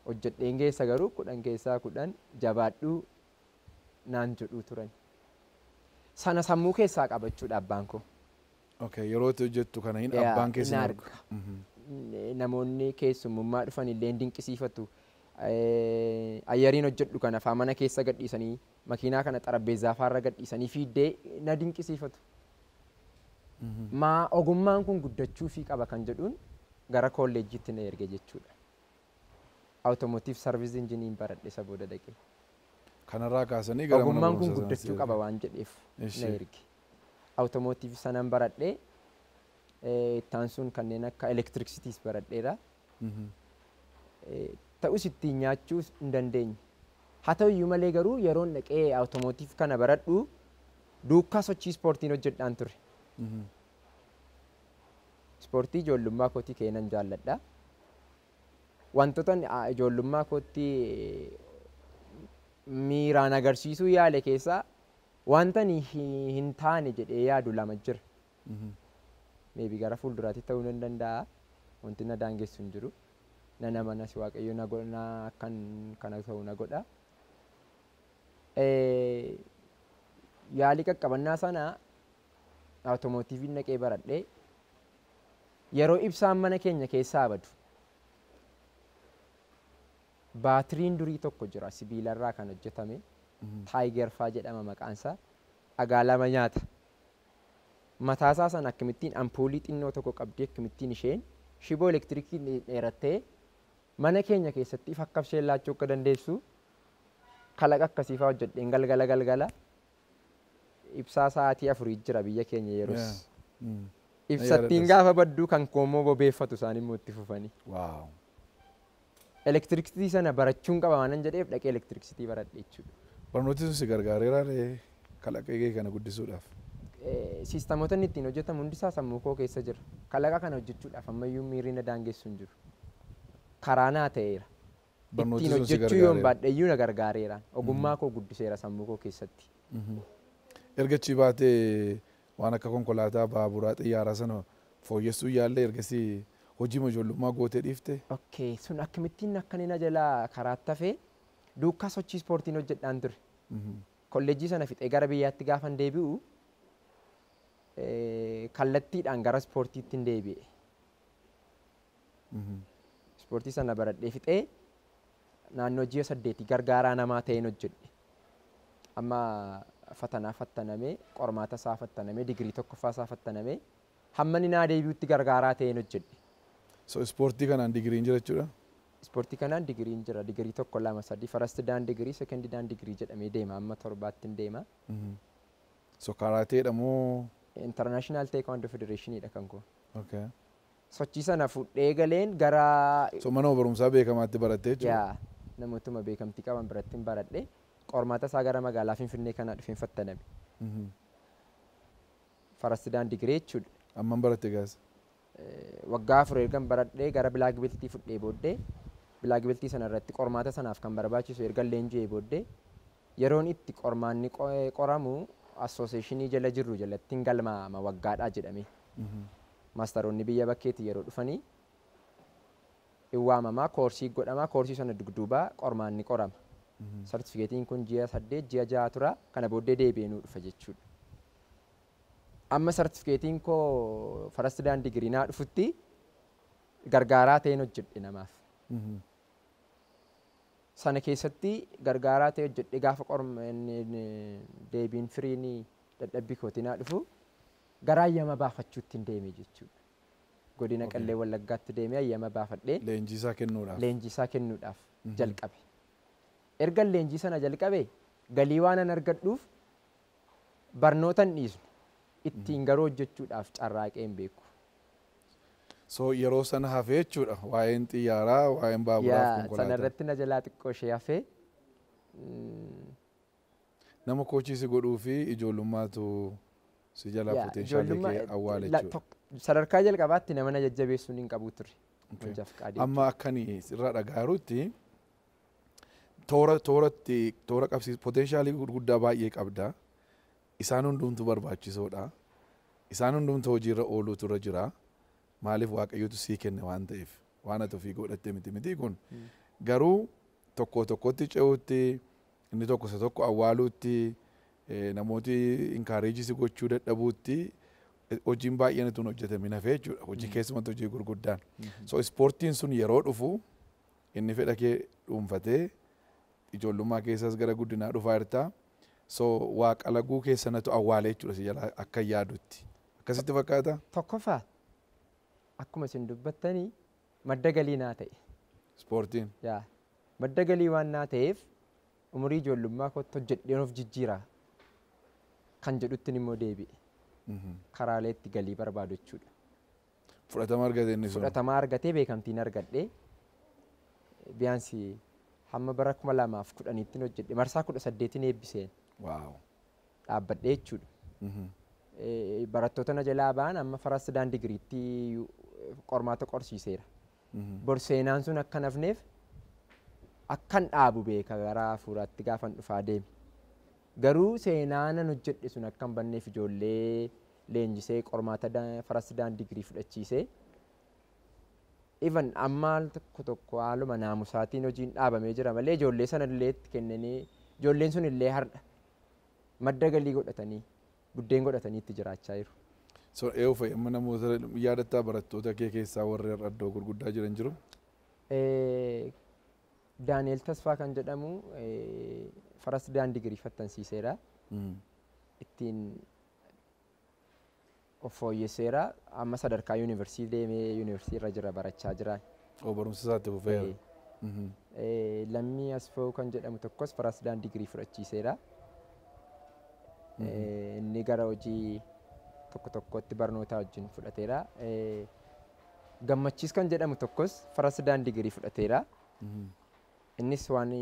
Hojjedheen geessa garuu 10 keessaa 10 jabaadhuu naan jedhuu turan. Sana sammuu keessaa qabachuudha abbaan koo. Okay, yeroo itti hojjettu kana hin abbaan keessa hin arga. Namoonni keessummummaa dhufan illee dinqisiifatu. Ayyariin hojjedhu kana faa mana keessa gadhiisanii makiinaa kana xarapheezzaa faarra gadhiisanii fiiddee na dinqisiifatu. Maa ogummaan kun guddachuufii qaba kan jedhuun gara kolleejjiitti na erge jechuudha. Automotive service engineering baradhe isa booda dhaqee. Kanarraa kaasanii gara mana Ogummaan kun barumsaa guddachuu qaba waan jedheef na erge. Automotive sanan baradhee ittaan sun kanneen akka elektirikisiitiis baradheera. Ta'us ittiin nyaachuu hin dandeenye. Haa ta'u iyyuu malee garuu yeroon dhaqee automotive kana baradhu duukaa sochii ispoortiin hojjedhaan ture. Ispoortii ijoollummaa kootii keenan jaalladha. Wantoota ijoollummaa kootti miiraan agarsiisuu yaale keessaa wanta ani hin taane jedhee yaadu lama jira. Meebii gara fuulduraatti ta'uu nan danda'a. Wanti na daangessu hin jiru. Nan amanas Waaqayyo na godha akkan kana ta'u na godha. Yaalii qaqqabannaa sana automotiiviin dhaqee baradhee yeroo ibsaan mana keenya keessaa badu baatiriin durii tokko jira sibiilarraa kan hojjetame taayiger faa jedhama maqaansaa dhagaa lama nyaata. Mataasaa sana akkamittiin ampuulii xinnoo tokko qabdee akkamittiin isheen shiboo elektirikii dheerattee mana keenya keessatti ifa akka isheen laachuu akka dandeessu kalaqa akkasii faa hojjedheen galgala galgala ibsaa sa'aatii 4 jira biyya keenya yeroos. Ibsattiin gaafa badduu kan koomoo bobeeffatu isaan immoo itti fufanii. Waaw. Elektiriksitii sana barachuun qaba waanan jedheef dhaqee elektiriksitii baradhe jechuudha. Barnooti sun si gargaareera kalaqa kee kana guddisuudhaaf? Siistamoota inni ittiin hojjetamu hundisaa sammuu koo keessa jira. Kalaqa kana hojjechuudhaaf ammayyuu miirri na daangessu hin jiru. Karaa naa ta'eera. Barnooti Ittiin sun si hojjechuu yoon gargaareera. baadhe iyyuu na gargaareera. Ogummaa koo guddiseera sammuu koo keessatti. Erga achi baatee waan akka konkolaataa, baaburaa, xiyyaaraa sana fooyyessuu yaallee ergasii hojii ijoollummaa gootee dhiifte? Okay, sun akkamittiin akka inni na jalaa karaatti hafee duukaa sochii ispoortiin hojjedhaan ture. Kolleejjii sana fixee gara biyyaatti gaafan deebi'u kallattiidhaan gara ispoortiitti hin deebi'e. Ispoortii sana baradhee fixee naannoo ji'a 8 gargaaraa namaa ta'een hojjedhe. Amma fatanaa fattanamee, qormaata isaa fattanamee, digirii tokkoffaa isaa fattanamee hamma inni naa deebi'utti gargaaraa ta'een hojjedhe. So ispoortii kanaan digiriin jira jechuudha? Ispoortii kanaan digiriin jira. Digirii 1, 2, 3 first dan digirii, second dan digirii jedhamee deema. Amma 7tti hin deema. So karaateedha moo? International Taekwondo Federationidha kan koo. Okay. Sochii sana fudhee galeen gara So mana barumsaa beekamaatti barattee jechuudha? Yaa, namootuma beekamtii qaban biratti hin baradhe. Qormaata isaa gara magaalaa Finfinnee kanaa dhufeen fattaname. First dan digirii jechuudha. Amman baratte gaasa? Waggaa 4 ergan baradhee gara black beltii fudhee booddee black beltii sana irratti qormaata sanaaf kan barbaachisu ergan leenji'ee booddee yeroon itti qormaanni qoramu assooseeshinii jala jirru jalatti hin galmaa'ama waggaadhaa jedhame. Maastaroonni biyya bakkeetti yeroo dhufanii hin waamamaa, koorsii godhamaa, koorsii sana dugduubaa qormaanni qorama. Sartifikeetiin kun ji'a 8 ji'a 6 tura, kana booddee deebi'ee nuu dhufa jechuudha. Amma sartifikeetiin koo first dan digirii naa dhufutti gargaaraa ta'een hojjedhe namaaf. Sana keessatti gargaaraa ta'e hojjedhe gaafa deebiin firiin dadhabbii kootii naa dhufu gara ayyama baafachuutti hin deeme jechuudha. Godina Qallee Wallaggaatti deemee ayyama baafadhee Leenjisaa kennuudhaaf. Leenjisaa kennuudhaaf jalqabe. Erga leenjii sana jalqabe galii waan an argadhuuf barnoota hin dhiisne, ittiin garuu hojjechuudhaaf carraaqee hin beeku. So yeroo sana hafee jechuudha waa'een xiyyaaraa, waa'een baaburaaf konkolaataa. Sana irratti na jalaa xiqqoo ishee hafee. Nama koochii si godhuu fi ijoollummaatu si jalaa poteenshaalii kee awwaale jechuudha. Sadarkaa jalqabaatti nama na jajjabeessuun hin qabu ture. Amma akkani sirraa dhagaarutti toora tooratti toora qabsiis poteenshaalii gurguddaa baay'ee qabda. Isaan hundumtu barbaachisoodha. Isaan hundumtu hojiirra ooluutu irra jira. Maaliif Waaqayyotu sii kenne waan ta'eef, waan ati ofii godhatte miti kun. Garuu tokko tokkotti ce'uutti, inni tokko isa tokko awwaaluutti, namooti encourage si gochuu dadhabuutti hojiin baay'een utuu hin hojjetamin hafee jechuudha. Hojii keessumatti hojii gurguddaan. So ispoortiin sun yeroo dhufu inni fedha kee dhuunfatee ijoollummaa keessas gara guddinaa dhufaa jirta. So waa qalaguu keessanatu awwaalee jechuudha si jalaa akka yaadutti. Akkasitti fakkaata? Tokkoffaa, akkuma isin dubbattanii madda galii naa ta'e. Ispoortiin. Yaa, madda galii waan naa ta'eef umurii ijoollummaa kootti hojjedheen of jijjiira kan jedhuttin immoo deebi'e. Karaalee itti galii barbaadu jechuudha. Fudhatama argate inni sun. Fudhatama argatee beekamtiin argadhee biyaansi hamma bara 2010tti hojjedhe, marsaa 18 eebbiseen dhaabbadhee jechuudha. Barattoota na jalaa ba'an amma first dan digiriitti qormaata qorsiiseera. Bor seenaan sun akka nafneef akkan dhaabu beeka gara hafuuraatti gaafan dhufaa deeme. Garuu seenaa nan hojjedhe sun akka hin banneef ijoollee leenjisee qormaata first dan digirii fudhachiisee. Even amma tokko tokko haaluma naamusaatiin hojiin dhaabamee jira malee ijoollee sana illee itti kennanii ijoolleen sun illee har'a madda galii godhatanii buddeen godhatanii itti jiraachaa jiru. So eeyyuu fa'i amma namoota yaadattaa barattoota kee keessaa warri har'a iddoo gurguddaa jiran jiru? Daani'el Tasfaa kan jedhamu first dan digirii fattansiiseera. Ittiin of fooyyesseera. Amma sadarkaa yuunivarsiitii deemee yuunivarsiitii irra jira, barachaa jira. Oo, barumsa isaatti fufeera. Lammii Asfoo kan jedhamu tokkos first dan digirii fudhachiiseera. Inni gara hojii tokko tokkotti barnoota wajjin fudhateera. Gammachiis kan jedhamu tokkos first dan digirii fudhateera. Innis waan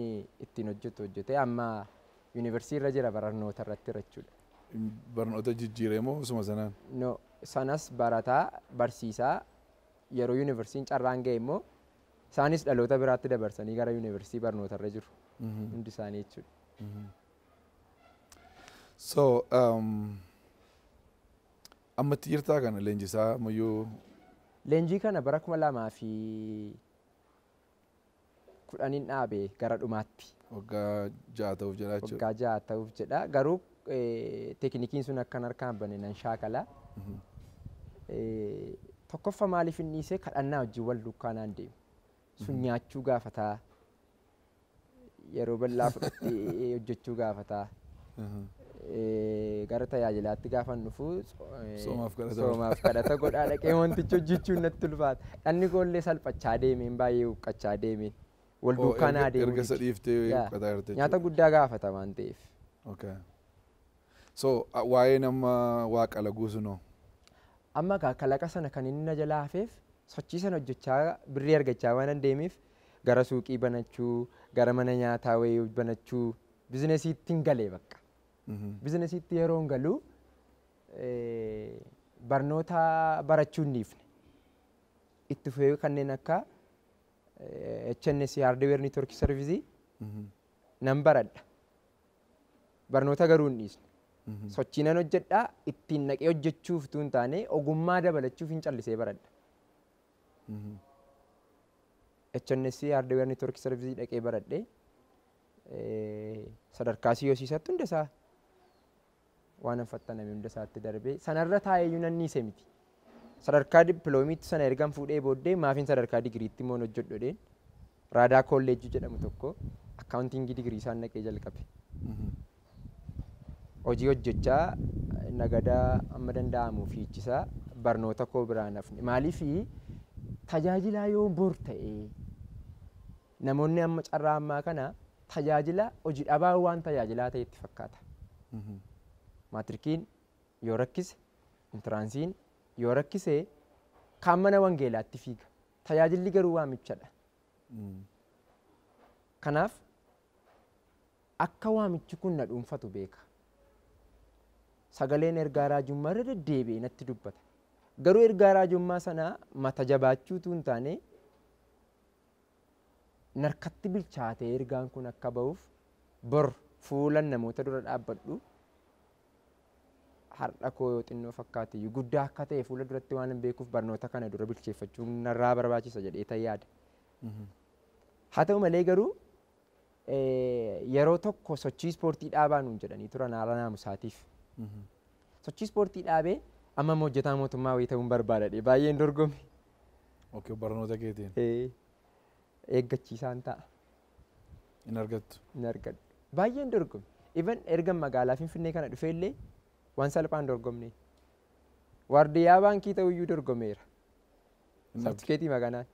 ittiin hojjetu hojjete amma yuunivarsiitii irra jira, barnoota irratti jechuudha. Barnoota jijjiiree moo osuma sanaan? No, sanas barataa barsiisaa yeroo yuunivarsiitiin carraan ga'e immoo isaanis dhaloota biraatti dabarsanii gara yuunivarsiitii barnoota irra jiru. Hundi isaanii jechuudha. So ammatti jirtaa kana leenjisaa ammayyuu? Leenjii kana bara 2010n dhaabe gara dhumaatti. Waggaa 6 ta'uuf jedha jechuudha. Waggaa 6 ta'uuf jedha. Garuu teeknikiin sun akkan harkaan banne nan shaakala. Tokkoffaa maaliif hin dhiisee, kadhannaa wajjin wal duukaa naan deemu. Sun nyaachuu gaafataa. Yeroo bal'aa fudhattee hojjechuu gaafataa. Gara tajaajilaatti gaafan dhufu Soomaaf kadhata. Soomaaf kadhata godhaa dhaqee wantichi hojjechuun natti ulfaata. Dhanni koollee salphachaa deemeen, baay'ee huqqachaa deemeen. Wal duukaa naa deemu. Erga isa dhiiftee huqqataa jirte. Nyaata guddaa gaafata waan ta'eef. Okay. So waa'ee nama waa qalaguu sunoo? Amma kalaqa sana kan inni na jalaa hafeef sochii sana hojjechaa birrii argachaa waan deemeef gara suuqii banachuu, gara mana nyaataa wayii banachuu, bizinesiitti hin galee bakka. Bizinesiitti yeroo hin galuu barnoota barachuu hin dhiifne. Itti fufee kanneen akka HNS Hardware Network Service nan baradha. Barnoota garuu hin dhiisne. Sochii nan hojjedhaa, ittiin naqee hojjechuuf utuu hin taane ogummaa dabalachuuf hin callisee baradha. HNS Hardware Network Service dhaqee baradhee sadarkaa COC isaatti hunda isaa waan an fattaname hunda isaatti darbee sanarra taa'eeyyuu nan dhiise miti. Sadarkaa dippiloomiitti sana ergan fuudhee booddee maafin sadarkaa digiriitti immoo hojjedhu jedheen Raadaa Kolleejjii jedhamu tokko accounting digirii isaan naqee jalqabe. Hojii hojjechaa, nagadaa amma danda'amu fiichisaa, barnoota koo biraan hafne. Maaliifii tajaajilaa yoo bor ta'e, namoonni amma carraa ammaa kana tajaajila hojii dhabaa waan tajaajilaa ta'e itti fakkaata. Maatrikiin yoo rakkise, entranceiin yoo rakkise, kaan mana wangeelaatti fiiga. Tajaajilli garuu waamichadha. Kanaaf akka waamichi kun na dhuunfatu beeka. Sagaleen ergaa raajummaa irra deddeebi'ee natti dubbata. Garuu ergaa raajummaa sanaa mata jabaachuutu hin taane, narkatti bilchaatee ergaan kun akka ba'uuf, bor fuulan namoota dura dhaabbadhu har'a koo yoo xinnoo fakkaate iyyuu guddaa akka ta'e fuula duratti waan hin beekuuf, barnoota kana dura bilcheeffachuun narraa barbaachisa jedhee tan yaada. Haa ta'u malee garuu yeroo tokko sochii ispoortii dhaabaa nuun jedhanii turan haala naamusaatiif. Sochii ispoortii dhaabee amma immoo hojjetaa mootummaa wayii ta'uun barbaadadhe baay'een dorgome. Okay, barnoota keetiin. Eeggachiisaan ta'a. Hin argattu. Hin argadhu. Baay'een dorgome. Even erga magaalaa Finfinnee kana dhufee illee waan salphaan dorgomne. Waardiyyaa baankii ta'uyyuu dorgomeera. Hin dhabdu. Sartifikeetii maganaan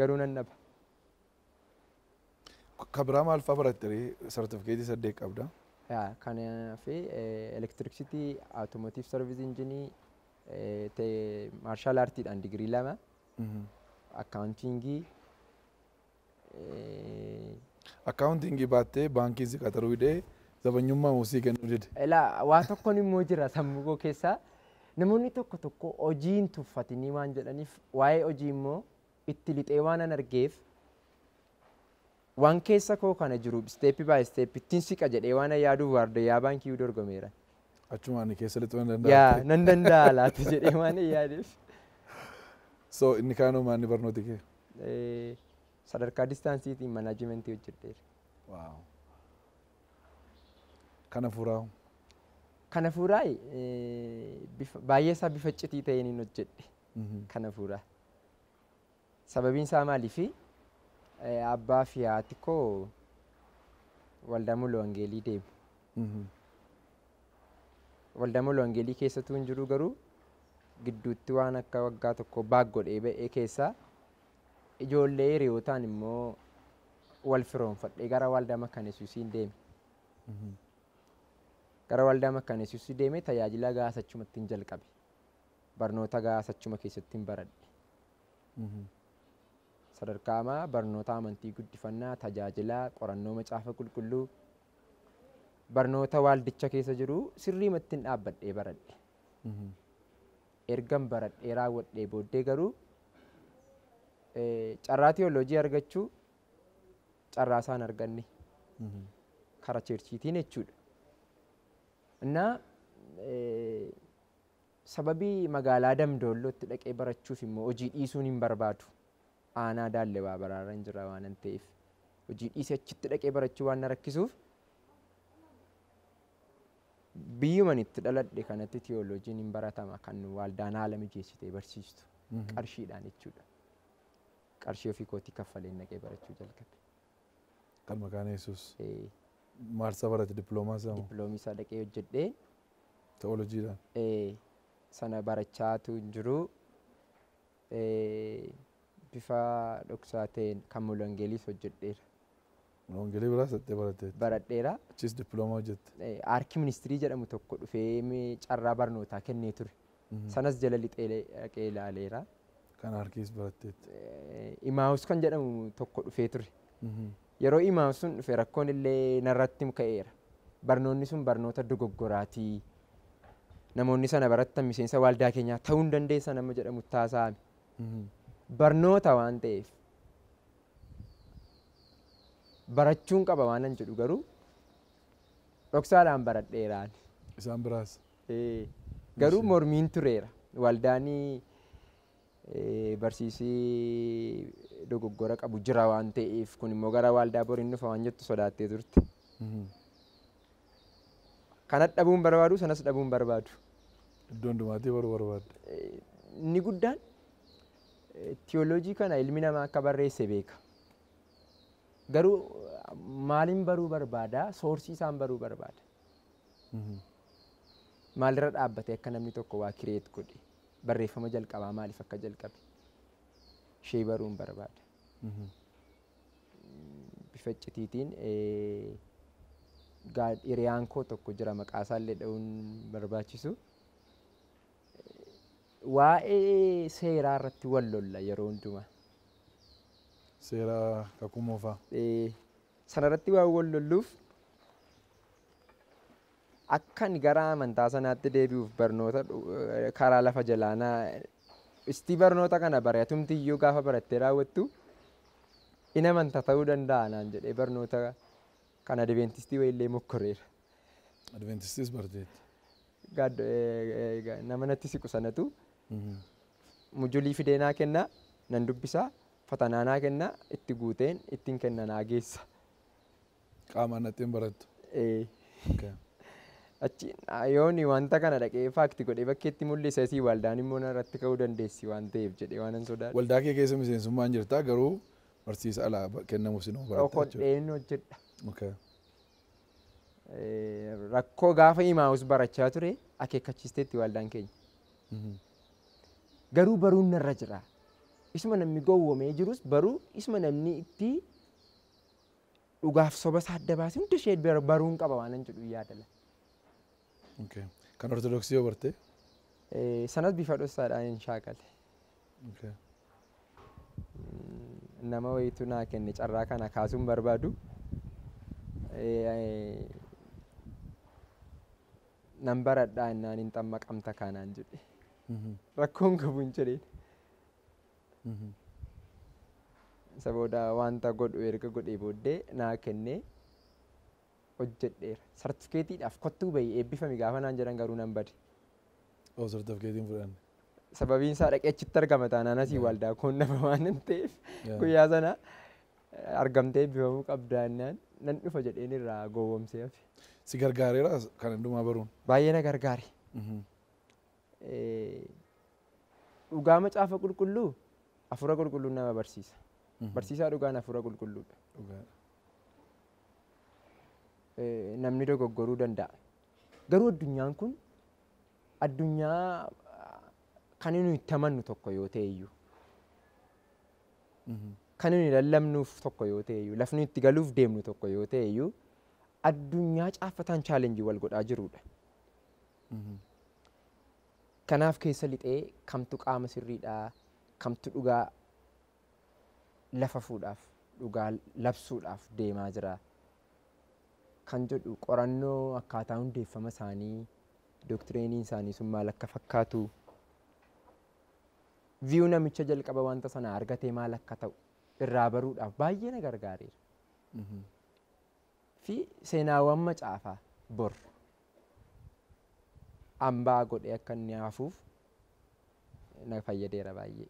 garuu nan dhaba. Ka biraa maal fa'aa baratte ree? Sartifikeetii 8 qabda. Yaa, kanaaf electricity, automotive service engineer, martial artiidhaan digirii 2, accounting. Accounting baattee baankii si qaxaruu hidhee zabanyummaa muusii kennuu dide. Ilaa, waa tokkoon immoo jira sammuu koo keessaa. Namoonni tokko tokko hojii hin tuffatinii waan jedhaniif, waa'ee hojii immoo itti lixee waan an argeef, waan keessa koo kana jiru step by step ittiin siqa jedhee waan an yaaduuf waardiyyaa baankii dorgomeera. Achumaan keessa lixuu hin Yaa, danda'atte. nan danda'a laata jedhee waan hin yaadeef. So inni kaanoo maanni barnooti kee? Sadarkaa distanceiitiin management hojjedheera. Wow. Kana furaa. Kana fuuraa baay'ee isaa bifa iccitii ta'een hin hojjedhe. Kana fuuraa. Sababiin isaa maaliifi, abbaa fi haati koo waldaa Mulu Wangeelii deemu. Waldaa Mulu Wangeelii keessattuu hin jiru, garuu gidduutti waan akka waggaa tokko baag godhee ba'ee keessaa ijoollee hiriyootaan immoo wal firoonfadhee gara waldaa Makkaana Yesuusiin deeme. Gara waldaa Makkaana Yesuusii deemee tajaajila gaas achumatti hin jalqabe. Barnoota gaas achuma keessatti hin baradhe. Sadarkaa amaa barnoota amantii guddifannaa, tajaajilaa, qorannoo macaafa qulqulluu, barnoota waaldicha keessa jiru sirriimatti hin dhaabbadhee baradhe. Ergan baradhee raawwadhee booddee garuu carraa tiyooloojii argachuu carraa isaan arganne karaa churchiitiin jechuudha. Innaa sababii magaalaa Damdoollootti dhaqee barachuuf immoo hojii dhiisuun hin barbaadu. Aanaa Daallebaa baraarra hin jira waan ta'eef hojii dhiisee achitti dhaqee barachuu waan na rakkisuuf, biyyuman itti dhaladhe kanatti tiyooloojiin hin baratama kan waldaan haala mijeessitee barsiistu qarshiidhaan jechuudha. Qarshii ofii kootii kaffaleen dhaqee barachuu jalqabe. Kan maqaan Yesuus. Maal isaa barate, dippiloomaa isaa moo? Dippiloomaa isaa dhaqee hojjedhee. Teolojiidhaan. Sana barachaatu jiru bifa dhoksaa ta'een kan Wangeeliis hojjedheera. Wangeelii biraas dhattee baratte. Baradheera. Achis dippiloomaa hojjette. Aarkii ministirii jedhamu tokko dhufee carraa barnootaa kennee ture. Sanas jala lixee dhaqee ilaaleera. Kan Aarkiis baratteetti. Imaawus kan jedhamu tokko dhufee ture. Yeroo Imaawus sun dhufe rakkoon illee narratti ka'eera. Barnoonni sun barnoota dogoggoraatii. Namoonni sana barattan miseensa waldaa keenyaa ta'uu hin dandeessan amma jedhamu taasifame. Barnoota waan ta'eef barachuun qaba waan an jedhu garuu dhoksaadhaan baradheeraan. Isaan biraas. Garuu mormiin tureera. Waldaanii barsiisii dogoggora qabu jira waan ta'eef kun immoo gara waldaa boriin dhufa waan jettu sodaattee turte. Kana dhabuun barbaadu sanas dhabuun barbaadu. Iddoo hundumaatii baruu barbaadde. Inni guddaan tiyooloojii kana ilmi namaa akka barreesse beeka. Garuu maaliin baruu barbaada? Soorsii isaan baruu barbaada. Maalirra dhaabbatee akka namni tokko waa kireet godhe barreeffama jalqabaa maaliif akka jalqabe ishee baruun barbaada. Bifa iccitiitiin hiriyaan koo tokko jira maqaa isaallee dha'uun barbaachisu. Waa'ee seeraa irratti wal lolla yeroo hundumaa. Seera kakuu moofaa. Sanarratti waan wal lolluuf akka ani gara amantaa sanaatti deebi'uuf barnoota karaa lafa jalaanaa istii barnoota kana baratumti iyyuu gaafa barattee raawwattu in amanta ta'uu danda'a naan jedhee barnoota kan Adventistii wayiillee mokkoreera. Adventistiis barteetti. Nama natti siqu sanatu mujulii fidee naa kenna nan dubbisaa fatanaa naa kenna itti guuteen ittiin kenna naa geessa. Qaamaan natti hin barattu. Achi yooni wanta kana dhaqee faakti godhee bakkeetti mul'ise asii waldaan immoo narratti ka'uu dandeessi waan ta'eef jedhee waan an sodaadhe. Waldaa kee keessa miseensummaan jirtaa garuu barsiisa alaa kennamuuf sinoo baratta jechuudha. Okodheen hojjedha. Rakkoo gaafa Imaawus barachaa ture akeekkachiisteetti waldaan keenya. Garuu baruun narra jira. Isuma namni gowwoomee jirus baruu isuma namni itti dhugaaf soba isaa adda baasee hunda ishee baruun qaba waan an jedhu yaadala. Kan Ortodoksii yoo barte? Sanas bifa dhoksaadhaan hin shaakale. Nama wayiitu naa kenne carraa kana kaasuun barbaadu. Nan baradhaa innaan hin xammaqamta kanaan jedhe. Rakkoon qabu hin jedheen. Isa booda wanta godhu erga godhee booddee naa kennee hojjedheera. Sartifikeetiidhaaf kottuu bahii eebbifami gaafa naan jedhan garuu nan bade. Oo sartifikeetiin fudhanne. Sababiin isaa dhaqee achitti argama taanaan asii waldaa koon nama waan hin ta'eef guyyaa sana argamtee eebbifamuu qabdaa innaan nan dhufa jedheen irraa gowwoomsee hafe. Si gargaareera kan hundumaa baruun? Baay'ee na gargaare. Dhugaa macaafa qulqulluu hafuura qulqulluun nama barsiisa. Barsiisaa dhugaan hafuura qulqulluudha. Namni dogoggoruu danda'a. Garuu addunyaan kun addunyaa kan nuyi itti amannu tokko yoo ta'e iyyuu kan nuyi lallabnuuf tokko yoo ta'e iyyuu lafni itti galuuf deemnu tokko yoo ta'e iyyuu addunyaa caaffataan chaalenjii wal godhaa jirudha. Kanaaf keessa lixee kamtu qaama sirriidhaa kamtu dhugaa lafa fuudhaaf dhugaa labsuudhaaf deemaa jira kan jedhu qorannoo akkaataa hundeeffama isaanii doktiriiniin isaanii sun maal akka fakkaatu viyuu namicha jalqaba wanta sana argatee maal akka ta'u irraa baruudhaaf baay'ee na gargaareera. Fi seenaawwan macaafaa bor hambaa godhee akka inni hafuuf na fayyadeera baay'ee.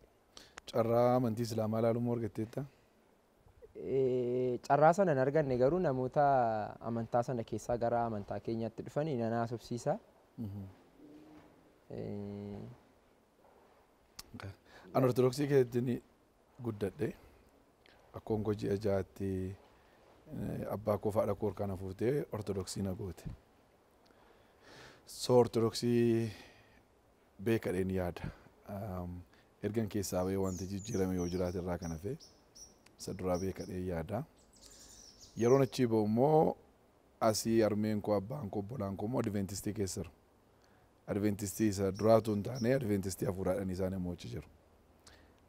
Carraa amantii Islaamaa ilaaluu moo argatteetta? Carraa sana hin arganne garuu namoota amantaa sana keessaa gara amantaa keenyaatti dhufan nan haasofsiisa. An Ortodoksii keessatti guddadhe. Akkoon koo ji'a ja'aatti abbaa koo fi haadha koo harkaan fuutee Ortodoksii na goote. So Ortodoksii beekadheen yaada. Ergan keessaa bahee wanti jijjiirame yoo jiraate irraa kan hafe isa duraa beekadheen yaada. Yeroon achii bahu immoo asii harmeen koo abbaan koo obbolaan koo immoo Adventistii keessa jiru. Adventistii isa duraatu hin taane Adventistii hafuuraadhaan isaan immoo achi jiru.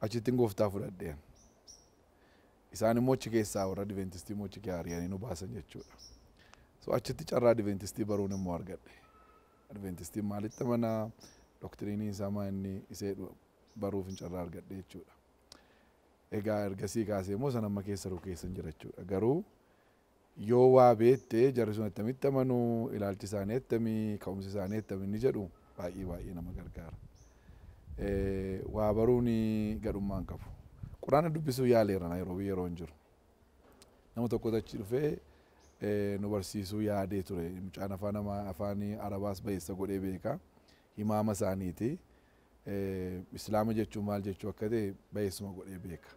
Achittiin gooftaa fudhadheen. Isaan immoo achi keessaa warra Adventistii immoo achi ari'anii nu baasan jechuudha. So achitti carraa Adventistii baruun immoo argadhe. Adventistiin maalitti amanaa doktiriiniin isaa maa inni isee baruuf hin carraa argadhe jechuudha. Egaa ergasii kaasee immoo san amma keessa jiru keessa jira jechuudha. Garuu yoo waa beekte jarri sun attamitti amanuu, ilaalchi isaanii attamii, ka'umsi isaanii attamii inni jedhu baay'ee baay'ee nama gargaara. Waa baruun gadhummaa hin qabu. Quraana dubbisuu yaaleera Naayiroobii yeroo hin jiru. Nama tokkotu achi dhufee nu barsiisuu yaadee ture. Mucaan afaan afaan Arabaas bayeessa godhee beeka. Imaama isaaniiti. Islaama jechuun maal jechuu akka ta'e bayeessuma godhee beeka.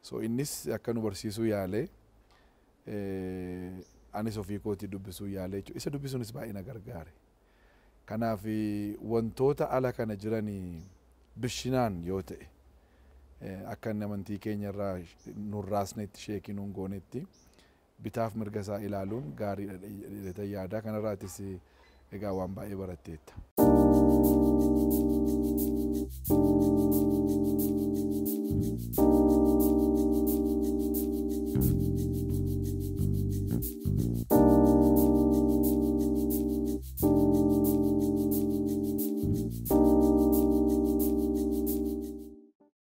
So innis akka nu barsiisuu yaalee anis ofii kootii dubbisuu yaalee jechuudha. Isa dubbisuunis baay'ee na gargaare. Kanaaf wantoota ala kana jiranii bishinaan yoo ta'e akka inni amantii keenya irraa nurraasnetti sheekii nuun goonetti bitaaf mirga isaa ilaaluun gaariidha jedhee yaada. Kanarraatis egaa waan baay'ee baratteetta.